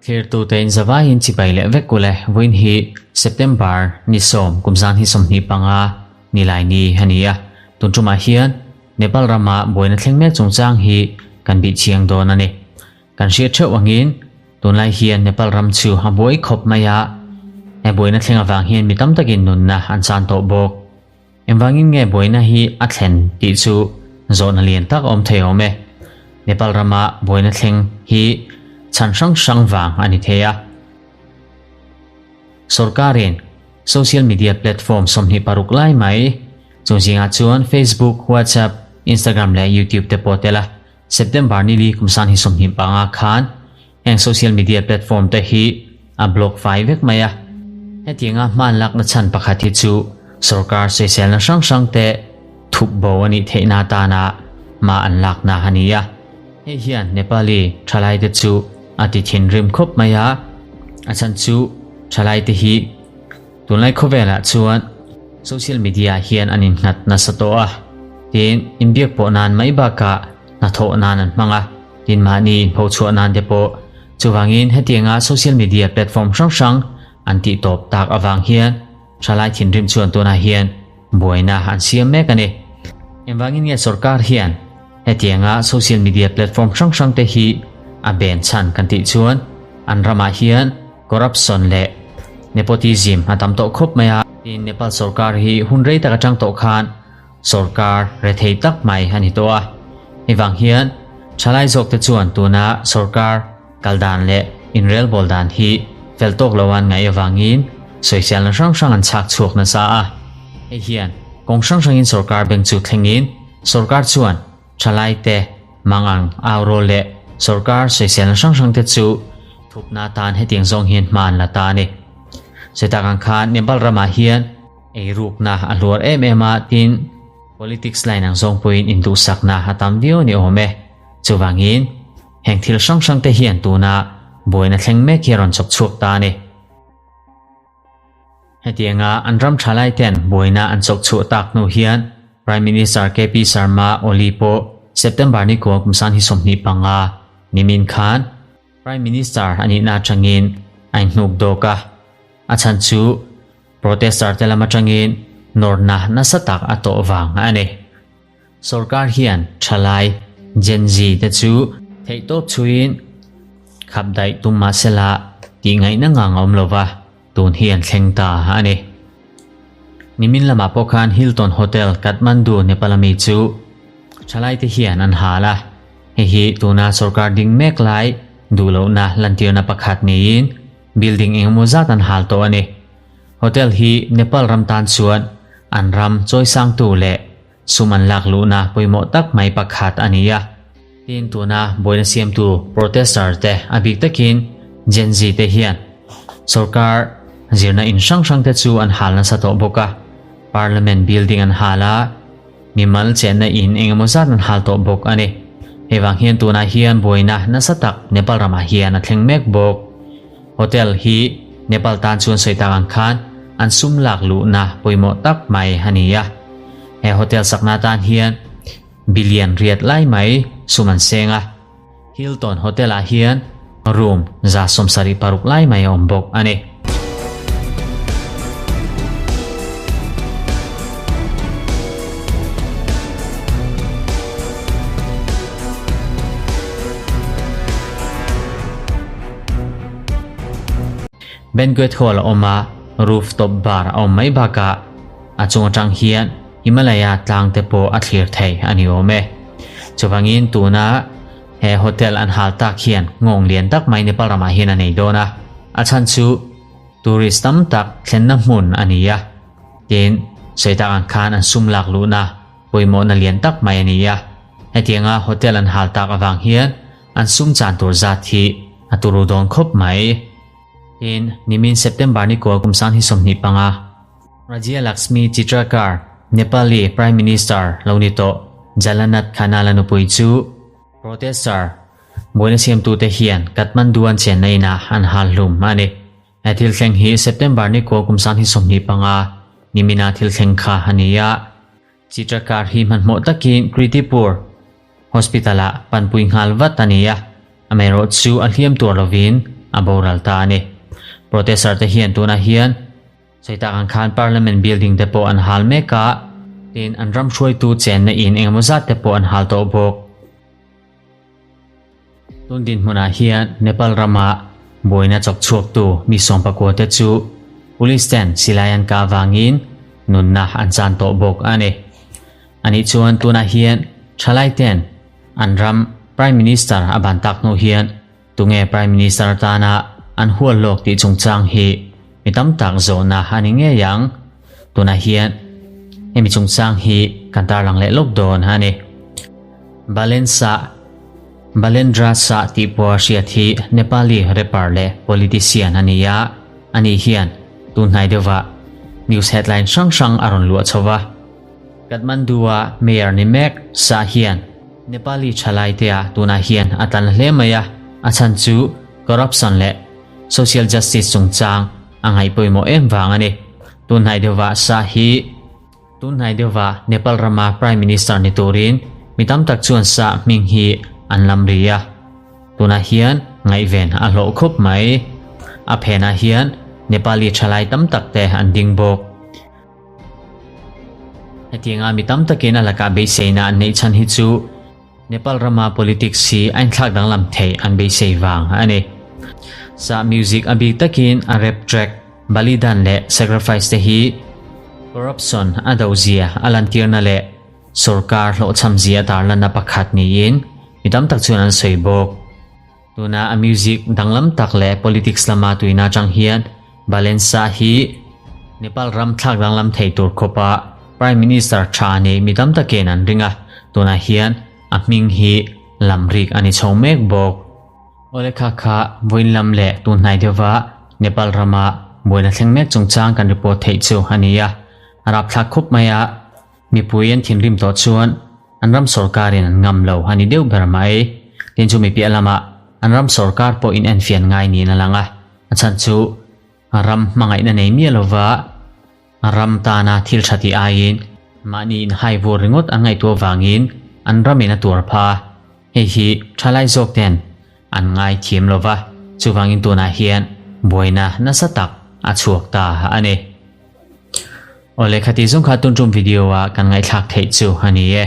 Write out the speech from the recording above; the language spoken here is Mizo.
Thlirtute in zavaiin chibai leh vek ule vawiin hi September ni sawm kum zan hi 25 nilai ni a ni a, tun tumah hian Nepal rama buaina thleng mek chungchang hi kan bih chiang dawn a ni. Kan hriat theuh angin tunlai hian Nepal ram chu a buai khawp mai a, he buaina thleng avang hian mi tam takin nunna an chan tawh bawk. Engvangin nge buaina hi a thlen tih chu zawhna lian tak a awm thei awm e. Nepal rama buaina thleng hi chhan hrang hrang vang a ni thei a. Sorkarin social media platform 26 lai mai, chung zingah chuan Facebook, WhatsApp, Instagram leh YouTube te pawh tel a, September ni li kum san hi 25 khan heng social media platform te hi a block fai vek mai a. Hetianga hman lakna chhan pakhat hi chu sorkar sawiselna hrang hrang te thup bo a nih theihna atana hma an lakna a ni a. Hei hian Nepali thalaite chu a ti thinrim khawp mai a, a chhan chu thalaite hi tunlai khawvelah chuan social media hian an innghat nasa tawh a, tin inbiak pawh nan mai bakah hnathawh nan an hmang a, tin mahni inpho chhuah nan te pawh. Chuvangin hetianga social media platform hrang hrang an tih tawp tak avang hian thalai thinrim chuan tunah hian buaina an siam mek a ni. Engvangin nge sorkar hian hetianga social media platform hrang hrang te hi a ben chhan kan tih chuan an ramah hian corruption leh nepotism a tam tawh khawp mai a. Tin, Nepal sorkar hi hun rei tak atang tawh khan sorkar rethei tak mai a ni tawh a. Hei vang hian thalai zawk te chuan tuna sorkar kal dan leh inrelbawl dan hi fel tawk lo an ngaih avangin sawiselna hrang hrang an chhak chhuak nasa a. Hei hian kawng hrang hrangin sorkar bank chu thlengin sorkar chuan thalai te mangang au rawl leh sorkar sawiselna hrang hrang te chu thupna atan hetiang zawng hian hma an la ta a ni. Sawitak ang khan Nepal ramah hian eirukna a hluar em em a, tin politics line ang zawng pawhin induhsakna a tam viau ni awm e. Chuvangin heng thil hrang hrang te hian tuna buaina thleng mek hi a rawn chawk chhuak ta a ni. Hetianga an ram thalai ten buaina an chawk chhuah tak hnu hian Prime Minister KP Sharma Oli pawh September ni kua kum san hi 25 nimin khan Prime Minister a nihna atangin a inhnuk dawk a, a chhan chu protester te lam atangin nawrna nasa tak a tawh vang a ni. Sorkar hian thalai Gen Z te chu theihtawp chhuiin khap daih tum mahsela tih ngaihna ngang a awm lova, tun hi an thleng ta a ni. Nimin lamah pawh khan Hilton Hotel, Kathmandu, Nepal ami chu thalai te hian an hal a, hei hi tuna sorkar ding mek lai duh lohna lantirna pakhat niin building engemaw zat an hal tawh a ni. Hotel hi Nepal ram tan chuan an ram chawisangtu leh sum an lak luhna pawimawh tak mai pakhat a ni a. Tin, tuna buaina siamtu protester te a bik takin Gen Z te hian sorkar zirna in hrang hrang te chu an hal nasa tawh bawk a. Parliament building an hal a, mimal chenna in engemaw zat an hal tawh bawk a ni. Hei vang hian tunah hian buaina nasa tak Nepal ramah hian a thleng mek bawk. Hotel hi Nepal tan chuan sawi tak ang khan an sum lak luhna pawimawh tak mai a ni a. He hotel sakna atan hian billion riat lai mai sum an seng a. Hilton Hotel ah hian room 76 lai mai a awm bawk a ni. Banquet hall a awm a, rooftop bar a awm mai bakah a chung atang hian Himalaya tlang te pawh a thlir thei a ni awm e. Chuvangin tuna he hotel an hal tak hian nghawng lian tak mai Nepal ramah hian a nei dawn a, a chhan chu tourist tam tak thlenna hmun a ni a, tin sawi tak ang khan an sum lak luhna pawimawhna lian tak mai a ni a. Hetianga hotel an hal tak avang hian an sum chan tur zat hi a turu dawn khawp mai. Tin, nimin September ni kua kum sang hi 25 Rajya Laxmi Chitrakar, Nepali Prime Minister lo ni tawh Jalanath Khanal a nupui chu protester buaina siamtute hian Kathmandu an chenna inah an hal hlum a ni. He thil thleng hi September ni kua kum sang hi 25 nimina thil thleng kha a ni a. Chitrakar hi hmanhmawh takin Kritipur. Hospital-ah panpui nghal vat a ni a, amaherawhchu a hliam tuar lovin a boral ta a ni. Protester te hian tunah hian Sawi tak ang khan Parliament building te pawh an hal mek a, tin an ram hruaitu chenna in engemaw zat te pawh an hal tawh bawk. Tun dinhmunah hian Nepal rama buaina chawk chhuaktu mi sawmpakua te chu Police ten silai an kah avangin nunna an chan tawh bawk a ni. Anih chuan tunah hian thalai ten an ram Prime Minister a ban tak hnu hian Tunge Prime Minister atana an hual lawk tih chungchang hi mi tam tak zawhna a ni ngei ang. Tunah hian hemi chungchang hi kan tarlang leh lawk dawn a ni. Balensa Balendra Shah tih pawha hriat hi Nepali rapper leh politician a ni a, ani hian tun hnai deuhah news headline hrang hrang a rawn luah chho va. Kathmandu-a mayor ni mek Shah hian Nepali thalai te ah tunah hian a tlan hle mai a, a chhan chu corruption leh social justice chungchang a ngaih pawimawh em vang a ni. Tunhnai deuhvah Shah hi Tunhnai deuhvah Nepal rama Prime Minister ni turin mi tam tak chuan Shah hming hi an lam ri a, tunah hian ngaihven a hlawh khawp mai. A phenah hian Nepali thalai tam tak te an ding bawk. Hetianga mi tam takin a lakah beiseina an neih chhan hi chu Nepal rama politics hi a inthlak danglam theih an beisei vang a ni. Sa music a bik takin a rap track Balidan leh Sacrifice te hi corruption a do zia a lantirna leh sorkar hlawhchham zia a tarlanna pakhat niin mi tam tak chuan an sawi bawk. Tuna a music danglam tak leh politics lama tuina atang hian Balensa hi Nepal ram thlak danglam thei tur khawpa Prime Minister tha nei mi tam takin an ring a, tunah hian a hming hi lamrik a ni chho mek bawk. Awle kha kha vawiin lam leh tun hnai deuhva Nepal rama buaina thleng mek chungchang kan report theih chu a ni a, a rapthlak khup mai a, mipui an thinrim tawh chuan An ram sorkarin an ngam lo a ni deuh ber mai. Tin chu mi piah lamah an ram sorkar pawh in enfian ngai niin a lang a, a chhan chu ram hmangaihna nei miah lova ram tana thil tha tih aiin mahni inhai vur ringawt an ngaihtuah vangin an ramin a tuar pha. Hei hi thalai zawk ten an ngai thiam lova, chuvangin tunah hian buaina nasa tak a chhuak ta a ni. Awle khati zawng kha tun tum video a kan ngaihthlak theih chu a ni e.